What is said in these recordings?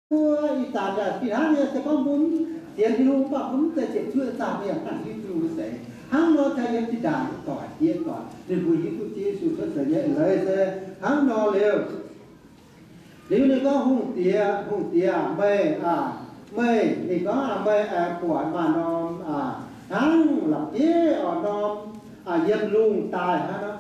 mbuo ih zanc yaac fih hnangv nyei, se gorngv mbuo mv sienx Tin-Hungh, mv baac mbuo mv zeiz ziepc zuoqv ih zanc mbuo yaac mv hiuv Tin-Hungh nyei sic. Hnangv nor taux yiem zinh ndaangc doic, diex doic, ninh mbuo hiuv duqv Ziouv Yesu cuotv seix nyei eix leiz se hnangv nor liuz. Liuz ninh gorngv, Hungh Diex, Hungh Diex aac, meih aac, meih, ninh gorngv aac, meih aengx buatc maaih norm aac, hnangv la'bieiv oix norm aac, yiem lungh daaih hnangv nor.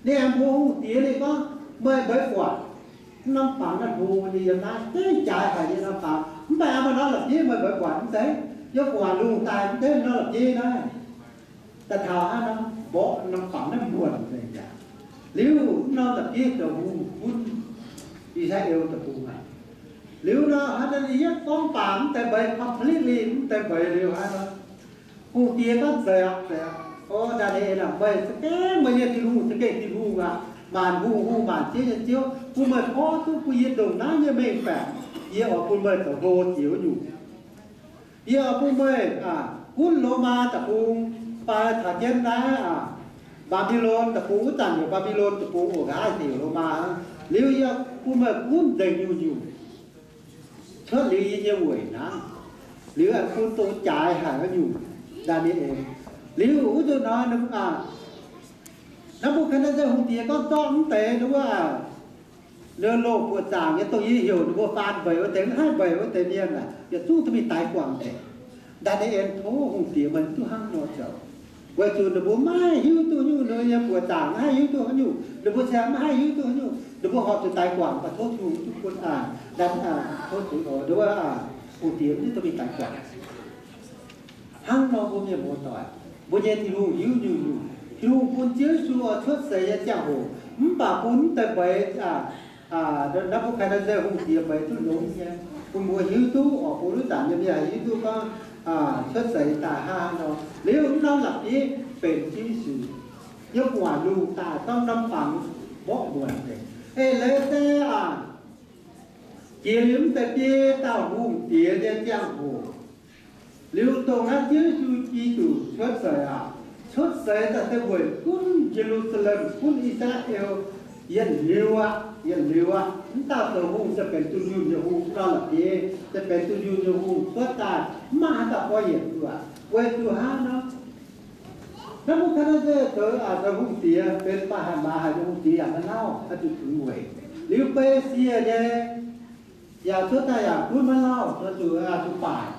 Ninh aengx mbuox Hungh Diex, ninh gorngv, Meih mbeix buatc mv norm fangx naaiv hlo nyei yiem naaiv, gengh jaaix haic nyei norm fangx, mv baac maaih norm la'bieiv meih mbeix buatc mv zeiz? Yiem gu'nguaaic lungh daaih mv zeiz norm la'bieiv naaiv. Daaih taux hnangv nor, mborqv norm fangx naaiv muonc nzengc aqv. Liuz mv norm la'bieiv zoux hungh gunv I^saa^laa^en Deic-Bung aqv. Liuz nor hnangv nor, ninh yietv gorngv baac mv deix mbeix, completely mv deix mbeix liuz hnangv nor, Hungh Diex gorngv, Zeiz aqv, zeiz aqv. O Ndaa^ni^en aac, meih za'gengh, meih nyei Tin-Hungh za'gengh Tin-Hungh aqv, maanc hungh hungh, maanc ziouv nyei Ziouv. Bun meih porv duqv bun yie ndongc naaiv nyei mengh baeqc, yie oix bun meih zoux hlo jiex wuov nyungc. Yie oix bun meih gunv Lomaa Deic-Bung fai caux jienv naaiv Mbaa^mbi^lon Deic-Bung, wuov zanc heuc Mbaa^mbi^lon Deic-Bung oc, nqa'haav heuc Lomaa. Liuz yie bun meih gunv nzengc nyungc-nyungc cuotv liuz yie nyei weic hnangv. Liuz aengx bun dongh jaaix haic wuov nyungc, Ndaa^ni^en. Liuz wuov zanc nor, Naa^mbu^katv^netv^saa Hungh Diex gorngv zorqv mv deix ninh mbuo, ninh loz-buoqc zaangc nyei dongh yie heuc ninh mbuo faan mbeix wuov deix, mv haih mbeix wuov deix mienh aeqv, yietc zungv duqv mingh daix guangc deix. Ndaa^ni^en tov Hungh Diex meih duqv hnangv nor zoux, weic zuqc ninh mbuo maiv hiuv duqv nyungc, ninh mbuo nyei buoqc zaangc maiv haih hiuv duqv haaix nyungc, ninh mbuo se maiv haih hiuv duqv haaix nyungc, ninh mbuo horpc zuqc daix guangc, mv baac tov Tin-Hungh duqv bun, tov zuqc, Hungh Diex mv duqv mingh daix guangc. Hnangv nor mbuo mienh muoz-doic, mbuo nyei Tin-Hungh hiuv nyungc-nyungc. Tin-Hungh bun Ziouv Yesu oix cuotv seix nyei ziangh hoc, mv baac bun mv deix mbeix, Naa^mbu^katv^netv^saa Hungh Diex mbeix duqv longx nyei, bun mbuo hiuv duqv, oix bun wuov zanc nyei mienh hiuv duqv gorngv cuotv seix daaih hnangv nor. Liuz mv norm la'bieiv benx Ziouv Yesu. Yiem gu'nguaaic lungh daaih gorngv norm fangx mborqv muonc nzengc. Eix leiz se jiex liuz mv deix biei dauh hungh diex nyei ziangh hoc, liuz dongh naaiv Ziouv Yesu Giduc cuotv seix aqv. Cuotv seix daaih se weic gunv Ye^lu^saa^lem, gunv I^saa^laa^en yietc liuz aqv, yietc liuz aqv. Mv dauh zoux hungh se benx dunh yunh nyei hungh, mv norm la'bieiv se benx dunh yunh nyei hungh cuotv daaih, mv maaih haaix dauh gorx-youz duqv aqv. Weic zuqc hnangv nor, Naa^mbu^katv^netv^saa zoux, zoux hungh diex, benx ba'haic maaz haic nyei hungh diex yaac maiv lauh, oix zuqc tuix weic. Liuz Besie nyei yaac cuotv daaih yaac gunv maiv lauh, oix zuqc, oix zuqc baaic.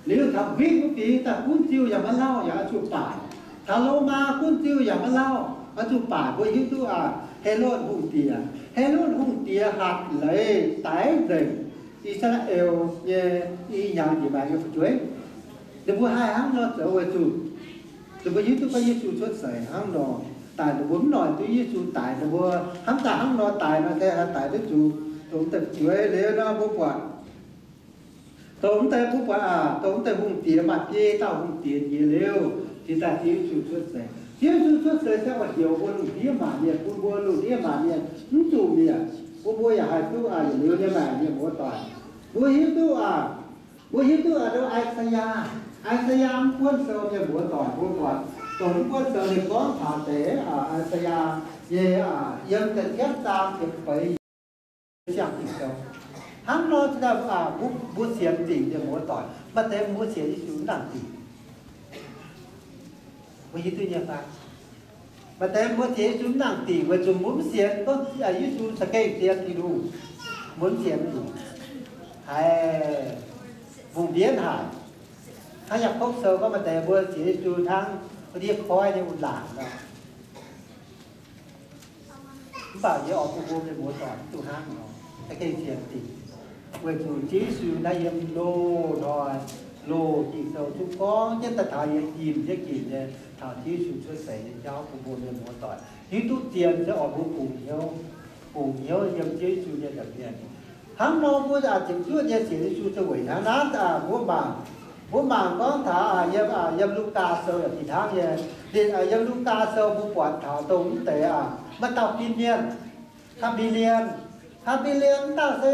Liuz taux Mbitv wuov fingx daaih gunv ziuh yaac maiv lauh, yaac oix zuqc baaic. Taux Lomaa gunv ziuh yaac maiv lauh, oix zuqc baaic. Mbuo hiuv duqv aqv, Helotv hungh diex, Helotv hungh diex hatc leiz daix nzengc I^saa^laa^en nyei i hnyangx njiec maengc nyei fu'jueiv. Ninh mbuo haih hnangv nor zoux weic zuqc ninh mbuo hiuv duqv gorngv Yesu cuotv seix hnangv nor, daaih ninh mbuo mv noic duqv Yesu daix ninh mbuo, hnamv daaih hnangv nor daix nor se haih daix duqv zuqc dongh deix fu'jueiv. Liuz nor mbuo buatc, dongh deix mbuo buatc aac, dongh deix hungh diex maaih biei dauh hungh diex jiex liuz cingx daaih Ziouv Yesu cuotv seix. Ziouv Yesu cuotv seix se oix heuc mbuo lungh ndiev maanc mienh, bun mbuo lungh ndiev maanc mienh mv zuqc mietc, bun mbuo yaac haih duqv aac yietc liuz nyei maengc mienh muoz-doic. Mbuo hiuv duqv aac, mbuo hiuv duqv aac, I^saa^yaa, I^saa^yaa mv buonv sou mienh muoz-doic mbuo buatc, dongh mv buonv sou ninh gorngv taux deix, I^saa^yaa nyei yiem da'cietv zaang ziepc feix nyei siang-dingc sou. Hnangv nor, mbuo sienx dingc mienh muoz-doic, maaih deix mbuo sienx Yesu mv nangc dingc. Mbuo hiuv duqv nyei fai? Maaih deix mbuo sienx Yesu mv nangc dingc weic zuqc mbuo mv sienx gorngv Yesu za'gengh sienx Tin-Hungh. Mbuo mv sienx dingc, haiz mbungh mbienv haic. Hnangv Yaakopv Sou gorngv maaih deix mbuo sienx Yesu hnangv ndiev koiv nyei wuov laangc nor. Mv baac yie oix bun mbuo mienh muoz-doic mv dungx hnangv nor, za'gengh sienx dingc. Weic zuqc Ziouv Yesu naaiv yiem loz-hnoi, loz-ging sou duqv gorngv jienv daaih taux yietc ginc jienv ginc nyei, taux Ziouv Yesu cuotv seix nyei jauv bun mbuo mienh muoz-doic hiuv duqv zien se oix mbuo bungx hnyouv, bungx hnyouv yiem Ziouv Yesu nyei nza'hmien. Hnangv nor mbuo ziepc zuoqv nyei sienx Yesu se weic hnangv naaiv. Mbuo mangc, mbuo mangc gorngv taux yiem, yiem Lugaa Sou yaac fih hnangv nyei. Ninh, yiem Lugaa Sou mbuo buatc taux dongh mv deix, maaih dauh fin-mienh, Kaa^mbi^lien. Kaa^mbi^lien mv dauh se,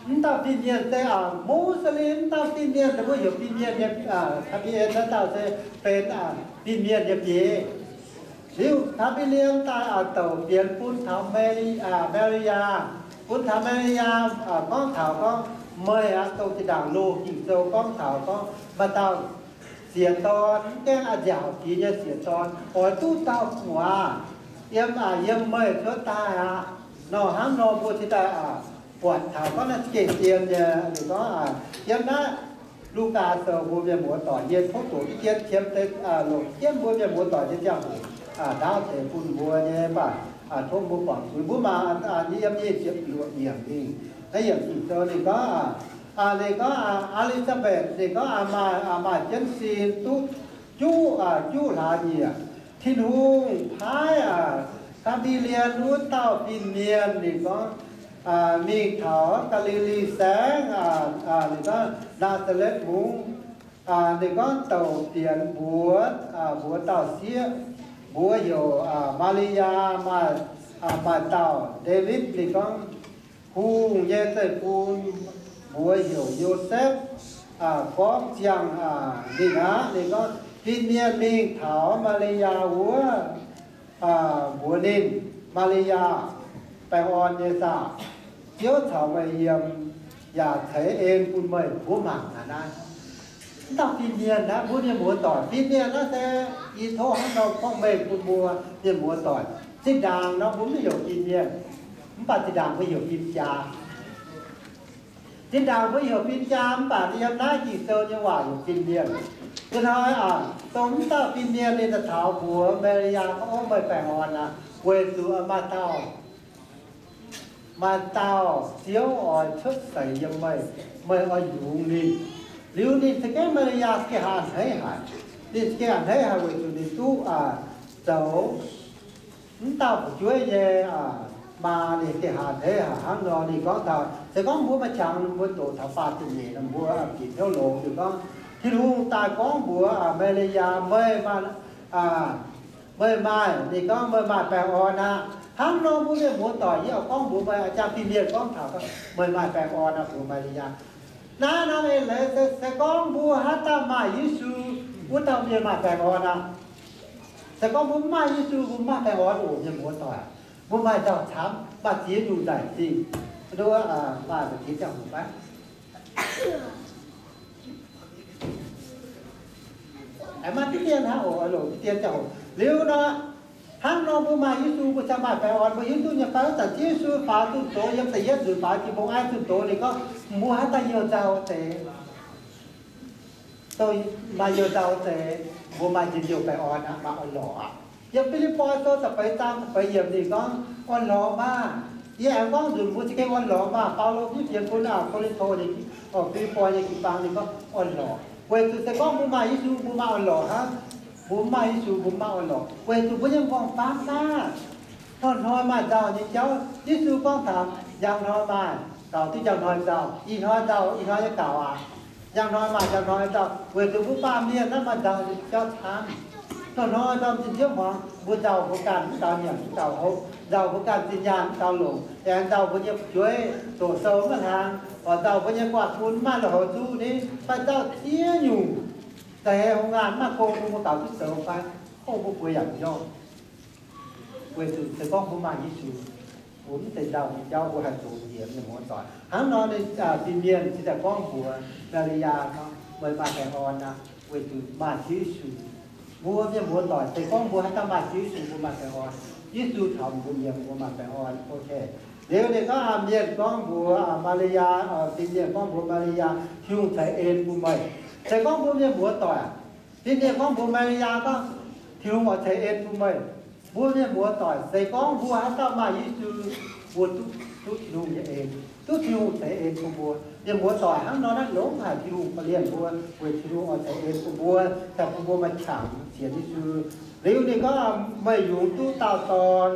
mv dauh fin-mienh se, Mose^lem mv dauh fin-mienh, mbuo heuc fin-mienh nyei, Kaa^mbi^lien naaiv dauh se benx fin-mienh nyei biei. Liuz Kaa^mbi^lien daaih douc fienx bun taux Maa^li, Maa^li^yaa. Bun taux Maa^li^yaa gorngv taux gorngv, meih aqv, dongh zinh ndaangc loz Ging-Sou gorngv taux gorngv maaih dauh sieqv dorn, mv gaengh a'nziaauc jiex nyei sieqv dorn, oix duqv dauh gu'nguaaz yiem, yiem meih cuotv daaih aqv. Nor hnangv nor mbuo cingx daaih buatc taux gorngv naaiv gengh zien nyei. Ninh gorngv yiem naaiv Lugaa Sou mbuo mienh muoz-doic nyei tov doqc diqv jienv qiemx deix, longc jienv mbuo mienh muoz-doic nyei ziangh hoc ndaauv deix bun mbuo nyei, mv baac tov mbuo buangh zuiz. Mbuo mangc yiem nyic ziepc luoqc yiemc mingh, naaiv yiemc Ging-Sou ninh gorngv, ninh gorngv E^li^saa^mbetc ninh gorngv maaih, maaih jienv sin duqv juqv, juqv hlaax nyieqc. Tin-Hungh paaiv Gaa^mbi^lien wuov dauh fin-mienh ninh gorngv mingh taux Gaa^li^li Saengv, ninh gorngv Naa^saa^letv Mungv. Ninh gorngv douc fienx mbuox, mbuox dauh sieqv, mbuox heuc Maa^li^yaa. Maaih, maaih dauh Ndaawitv ninh gorngv hungh nyei zeiv-fun, mbuox heuc Yosepv, gorngv ziangh ninh aqv. Ninh gorngv fin-mienh mingh taux Maa^li^yaa wuov, mbuox ninh, Maa^li^yaa, baengh orn nyei saah! Ziouv caux meih yiem, yaac ceix en bun meih. Mbuo mangc gaax naaiv, mv dauh fin-mienh naaiv, mbuo mienh muoz-doic fin-mienh naaiv se, yie tov hnangv nor gorngv meih bun mbuo mienh muoz-doic, zinh ndaangc nor mbuo mv heuc fin-mienh, mv baac zinh ndaangc mbuo heuc fin-jaa. Zinh ndaangc mbuo heuc fin-jaa, mv baac yiem naaiv Ging-Sou nyei waac heuc fin-mienh. Ih hnoi aac, dongh mv dauh fin-mienh ninh daaih taux mbuox Maa^li^yaa gorngv, Ov, meih baengh orn aqv, weic zuqc maaih dauh, maaih dauh Ziouv oix cuotv seix yiem meih, meih oix yungz ninh. Liuz ninh za'gengh, Maa^li^yaa za'gengh a'hneiv haic. Ninh za'gengh a'hneiv haic weic zuqc ninh duqv zoux mv dauh fu'jueiv nyei maa. Ninh za'gengh a'hneiv haic hnangv nor. Ninh gorngv taux, se gorngv mbuo maaih qangx mbuo doqc taux faah ziepc nyeic nor, mbuo bieqc hnyouv longx. Ninh gorngv, Tin-Hungh daaih gorngv mbuox Maa^li^yaa, meih, meih maaih, ninh gorngv meih maaih baengh orn aqv. Hnangv nor mbuo mienh muoz-doic, yie oix gorngv mbuox meih, a'jang fin-mienh gorngv taux meih maaih baengh orn aqv, mbuox Maa^li^yaa. Naaiv norm eix leiz se, se gorngv mbuo haaix dauh maaih Yesu, wuov dauh mienh maaih baengh orn aqv. Se gorngv mbuo mv maaih Yesu, mbuo mv maaih baengh orn oc, mienh muoz-doic. Mbuo maaih nzauh camv, maaih ziex nyungc nzaic zingh. Nduov, maaih ziex ziangh hoc fai? Aengx maaih diqv dien hnangv oc, longc diqv dien ziangh hoc. Liuz nor, hnangv nor mbuo maaih Yesu, mbuo ziouc maaih baengh orn. Mbuo hiuv duqv nyei fai? Wuov zanc Ziouv Yesu faaux zunh doz, yiem da'yietv nzunc faaux jiex mbong aiv zunh doz, ninh gorngv, mbuo haaix dauh youh nzauh deix, dongh maaih youh nzauh deix, mbuo maaih njien-youh baengh orn aqv, maaih orn-lorqc aqv. Yiem Fi^lipv^poi Sou da'feix zaang da'feix yiemc ninh gorngv, orn-lorqc maah! Yie aengx gorngv nzunc mbuo za'gengh orn-lorqc maah! Baulo fiev fienx bun aa Ko^lin^to nyei, Fi^lipv^poi nyei jiu-baang ninh gorngv orn-lorqc. Weic zuqc se gorngv mbuo maaih Yesu, mbuo maaih orn-lorqc hnangv. Mbuo mv maaih Yesu, mbuo mv maaih orn-lorqc. Weic zuqc mbuo nyei m'nqorngv famv naaiv, hnoi-hnoi maaih nzauh nyei jauv. Yesu gorngv taux njang hnoi maaih, gaux duqv njang hnoi nzauh. Ih hnoi nzauh, ih hnoi nyei gaux aqv. Njang hnoi maaih njang hnoi nzauh, weic zuqc mbuo baamh mienh naaiv maaih nzauh nyei jauv camv. Hnoi-hnoi ndorm zinh nziouv hmuangx mbuo nzauh mbuo ganh mv gaux nyanc mv gaux hopv, nzauh mbuo ganh zinh nyaanh mv gaux longc, aengx nzauh mbuo nyei fu'jueiv doqc sou maiv hlang, oix nzauh mbuo nyei guaax bun maiv maaih lui-houx zuqv ni, fai nzauh ziex nyungc. Za'heix hungh ngaanh maiv maaih gong bun mbuo gaux duqv zoux fai, hov mbuo bueix yaac mv njormh. Weic zuqc se gorngv mbuo maaih Yesu, mbuo mv zeiz nzauh nyei jauv mbuo haih zoux nziex, mienh muoz-doic. Hnangv nor ninh, fin-mienh cingx daaih gorngv mbuox Maa^li^yaa gorngv, meih maaih baengh orn aqv, weic zuqc maaih Ziouv Yesu. Mbuo mienh muoz-doic se gorngv mbuo haaix dauh maaih Ziouv Yesu mbuo maaih baengh orn. Yesu caux mbuo yiem mbuo maaih baengh orn. Ok. Liuz ninh gorngv, mienh gorngv mbuox Maa^li^yaa, fin-mienh gorngv mbuox Maa^li^yaa, Tin-Hungh ceix en bun meih. Se gorngv mbuo mienh muoz-doic, fin-mienh gorngv mbuox Maa^li^yaa gorngv, Tin-Hungh oix ceix en bun meih. Mbuo mienh muoz-doic se gorngv mbuo haaix dauh maaih Yesu, mbuo duqv, duqv Tin-Hungh nyei en, duqv Tin-Hungh ceix en bun mbuo. Mienh muoz-doic, hnangv nor naaiv longx haic Tin-Hungh korv-lienh mbuo, weic Tin-Hungh oix ceix en bun mbuo, daaih bun mbuo maaih qangx sienx Yesu. Liuz ninh gorngv, meih yungz duqv dauh dorn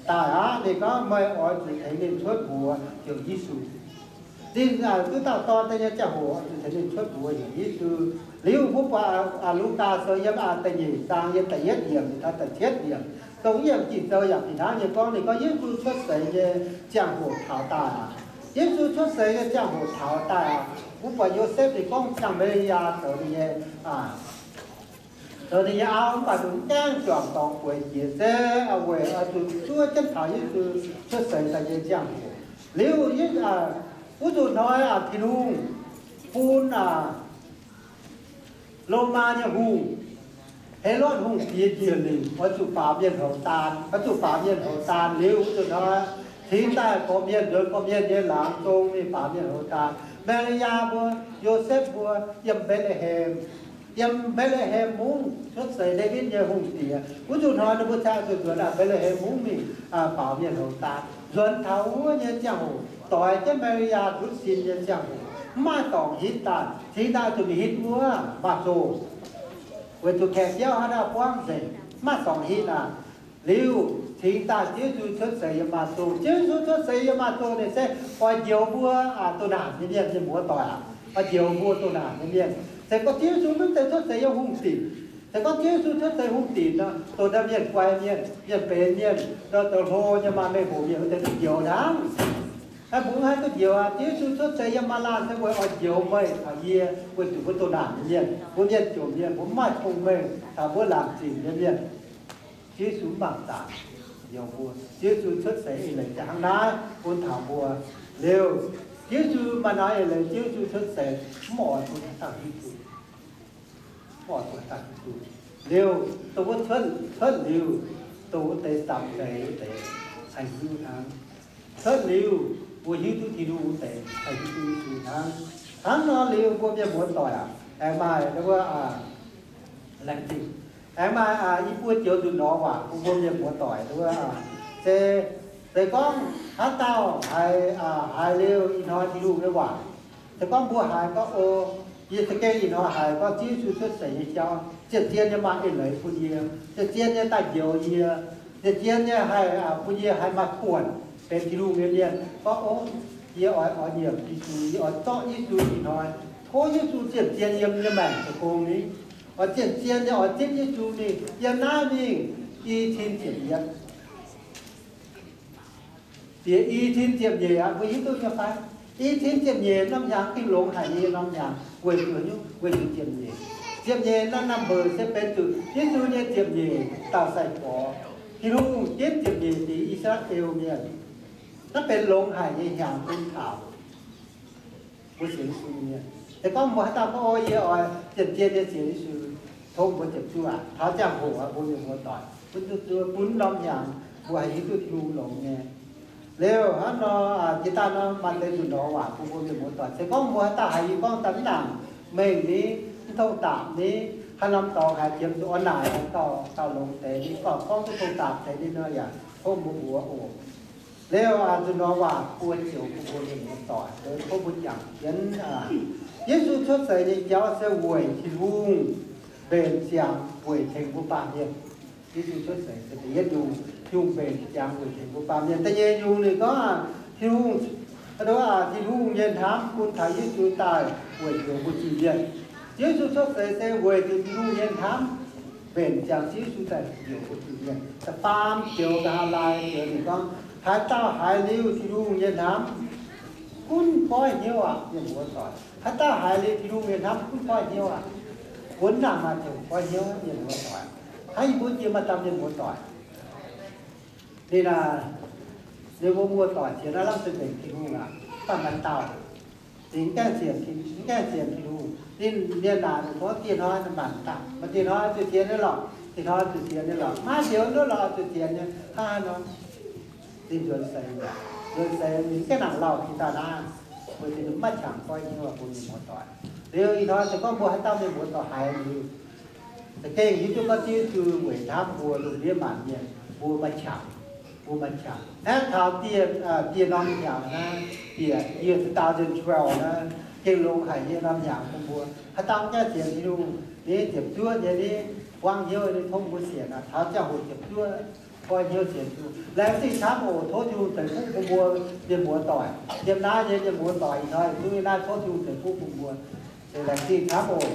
daaih aqv. Ninh gorngv meih oix zuqc tengx ninh cuotv mbuox heuc Yesu. Ninh duqv dauh dorn daaih nyei ziangh hoc oix zuqc tengx ninh cuotv mbuox heuc Yesu. Liuz mbuo buatc Lugaa Sou yiem da'nyeic zaang yiem da'yietv yiemc taux da'cietv yiemc. Dongh yiem Ging-Sou yaac fih hnangv nyei gorngv, ninh gorngv Yesu cuotv seix nyei ziangh hoc taux daaih aqv. Yesu cuotv seix nyei ziangh hoc taux daaih aqv. Mbuo buatc Yosepv ninh gorngv ziangh Maa^li^yaa zoux ninh nyei, zoux ninh nyei auv, mv baac zuqc mv gaengh juangc dorngx bueix jiex se weic zuqc zuov jienv taux Yesu cuotv seix daaih nyei ziangh hoc. Liuz, wuov nzunc hnoi aac, Tin-Hungh bun aac, Lomaa nyei hungh, Helotv Hungh diex njiec lingc, oix zuqc baaux mienh houc daan, oix zuqc baaux mienh houc daan. Liuz, wuov nzunc hnoi cingx daaih gorqv-mienh, nzuonx gorqv-mienh nyei laangz zong mingh baaux mienh houc daan. Maa^li^yaa mbuo, Yosepv mbuo yiem Mbetc^le^hem, yiem Mbetc^le^hem Mungv cuotv seix Ndaawitv nyei hungh diex. Wuov nzunc hnoi ninh mbuo ziouc zuqc nzuonx aac, Mbetc^le^hem Mungv mingh baaux mienh houc daan. Nzuonx taux wuov nyei ziangh hoc, doix jienv Maa^li^yaa ndutv sin nyei ziangh hoc, mv maaih dorngc hitv daaih. Cingx daaih zuqc mingh hitv wuov maaz-zoh, weic zuqc kaeqv biauv haaix dauh buangv nzengc, mv maaih dorngc hitv aac. Liuz cingx daaih Ziouv Yesu cuotv seix yiem maaz-zoh. Ziouv Yesu cuotv seix yiem maaz-zoh ninh se oix njoux mbuo doh naanc nyei mienh, mienh muoz-doic aac, oix njoux mbuo doh naanc nyei mienh. Se gorngv Ziouv Yesu maiv zeiz cuotv seix yiem hungh dinc, se gorngv Ziouv Yesu cuotv seix hungh dinc nor, doh naaiv mienh guai mienh, mienh benx mienh, nor zoux hlo nyei, maaih mengh hoc mienh wuov deix duqv njoux hnangv. Mbuo mv haih duqv njoux aqv. Ziouv Yesu cuotv seix yiem maaz-laanh se weic oix njoux meih caux yie, weic zuqc mbuo doh naanc nyei mienh, mbuo mienh jomc mienh, mbuo mv maaih cong-mengh caux mbuo laangc zingc nyei mienh. Ziouv Yesu mv mangc zaangc njoux mbuo. Ziouv Yesu cuotv seix eix leiz jaa hnangv naaiv bun taux mbuo. Liuz, Ziouv Yesu maaih naaiv eix leiz, Ziouv Yesu cuotv seix mv oix bun haaix dauh hiuv duqv. Mv oix bun haaix dauh hiuv duqv. Liuz, dongh wuov cuotv, cuotv liuz, dongh wuov deix samx zeix wuov deix haih hiuv hnangv. Cuotv liuz, mbuo hiuv duqv Tin-Hungh wuov deix haih hiuv duqv Yesu hnangv. Hnangv nor liuz, mbuo mienh muoz-doic aac, aengx maaih wuov, laengz zingh, aengx maaih i buo joux nzunc norm waac bun mbuo mienh muoz-doic wuov, se, se gorngv haaix dauh haiz, haiz liuz ih hnoi Tin-Hungh nyei waac, se gorngv mbuo haiz gorngv, O, yie za'gengh ih hnoi haiz gorngv Ziouv Yesu cuotv seix nyei jauv, zien-zien nyei maaih eix leiz bun yie, zien-zien nyei daaih njoux yie, zien-zien nyei haih bun yie haih maaih buonc benx Tin-Hungh nyei mienh. Gorngv, O, yie oix, oix nyiemc Yesu, yie oix zorqv Yesu ih hnoi. Tov Yesu zien-zien yiem yie nyei maengc zoux gong ni. Oix zien-zien nyei oix zipv Yesu mingh, yiem naaiv mingh i cin ziepc yietv, bieqc i cin ziepc nyeic aqv. Mbuo hiuv duqv nyei fai? I cin ziepc nyeic norm hnyangx gengh longx haic nyei norm hnyangx. Weic zuqc nyungc, weic zuqc ziepc nyeic. Ziepc nyeic naaiv number se benx zuqc Yesu nyei ziepc nyeic dauh sai-gorx. Tin-Hungh ginv ziepc nyeic dingc I^saa^laa^en Mienh. Naaiv benx longx haic nyei hnyangx bun taux mbuo sienx Yesu nyei mienh. Se gorngv mbuo haaix dauh gorngv, O, yie oix zien-zien nyei sienx Yesu, tov mbuo ziepc zuoqv aqv. Taux ziangh hoc aqv, mbuo mienh muoz-doic, bun zuqc zuoqv bun norm hnyangx mbuo haih hiuv duqv Tin-Hungh longx nyei. Liuz hnangv nor, jiex daaih nor maaih deix nzunc norm waac bun mbuo mienh muoz-doic. Se gorngv mbuo haaix dauh haiz yie gorngv daaih mv nangc mengh ni, mv tong-dapc ni, haaix norm dorngx haiz jiem zuqc orv naaic, haaix dauh, dauh longx deix ni, gorngv, gorngv duqv tong-dapc deix ni nor yaac tov mbuo mbuox oc. Liuz nzunc norm waac buo joux bun mbuo mienh muoz-doic, tov mbuo jangx jienv. Yesu cuotv seix nyei jauv se weic Tin-Hungh mbenc ziangx weic tengx mbuo baamh mienh. Yesu cuotv seix se da'yietv nyungc, Tin-Hungh mbenc ziangx weic tengx mbuo baamh mienh. Da'nyeic nyungc ninh gorngv, Tin-Hungh, Tin-Hungh nyei hnamv bun taux Yesu daaih weic njoux mbuo zuiz-mienh. Yesu cuotv seix se weic zuqc Tin-Hungh nyei hnamv mbenc ziangx Yesu daaih njoux mbuo zuiz-mienh. Da'faam joux, da'faam joux ninh gorngv, haaix dauh haiz liuz Tin-Hungh nyei hnamv, gunv goiv hnyouv aqv, mienh muoz-doic. Haaix dauh haiz liuz Tin-Hungh nyei hnamv, gunv goiv hnyouv aqv. Mbuo mv nangc maaih ziangh hoc goiv hnyouv, mienh muoz-doic. Hnangv yie mbuo jiex maaih dauh mienh muoz-doic, ninh, ninh mbuo muoz-doic sienx naaiv lamh se mbenc Tin-Hungh aqv, mv baac maaih dauh ninh mv gaengh sienx, mv gaengh sienx Tin-Hungh. Ninh mienh naaic ninh gorngv, Dieh hnoi ninh mangc daaih, maaih dieh hnoi zuqc sienx nyei lorqc, dieh hnoi zuqc sienx nyei lorqc, maiv njoux haaix nyungc lorqc zuqc sienx nyei. Hnangv haaix nor? Ninh nzuonx seix, nzuonx seix ninh mv gaengh nangc lauh jiex daaih naaiv, weic zuqc ninh mv maaih qangx goiv hnyouv bun mienh muoz-doic. Liuz ih hnoi se gorngv mbuo haaix dauh mienh muoz-doic haiz liuz, za'gengh hiuv duqv gorngv Ziouv Yesu weic hnamv mbuo lungh ndiev maanc mienh, mbuo maaih qangx, mbuo maaih qangx. Aeqv, taux dieh, dieh norm hnyangx naaiv, bieqc year two thousand twelve naaiv, gengh longx haic nyei norm hnyangx bun mbuo. Haaix dauh mv gaengh sienx Tin-Hungh, ninh ziepc zuoqv nyei, ninh buangv hnyouv, ninh tov mbuo sienx aqv. Taux ziangh hoc ziepc zuoqv, goiv hnyouv sienx Tin-Hungh. Laengz zingh camv oc. Tov Tin-Hungh ceix fuqv bun mbuo mienh muoz-doic. Yiem naaiv nyei mienh muoz-doic ih hnoi zungv yiem naaiv, tov Tin-Hungh ceix fuqv bun mbuo. Laengz zingh camv oc.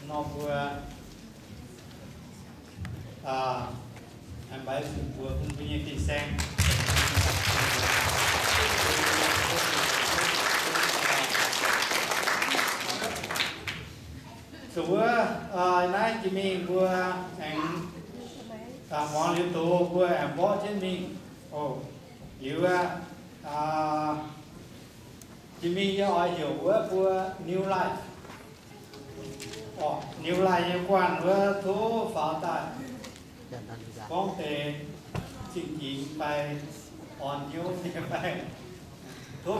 nor mbuo aengx mbaix zuqc mbuox bun mbuo nyei fin-saeng. Zuqc wuov, naaiv jiex mingh mbuo aengx muangx liuz doz mbuo aengx mborqv jienv mingh. Liuz aqv, jiex mingh yie oix heuc wuov mbuo New Life, New Life nyei guanh wuov tov faaux daaih gorngv deix zingh ginx fai orn hnyouv nyei fai, tov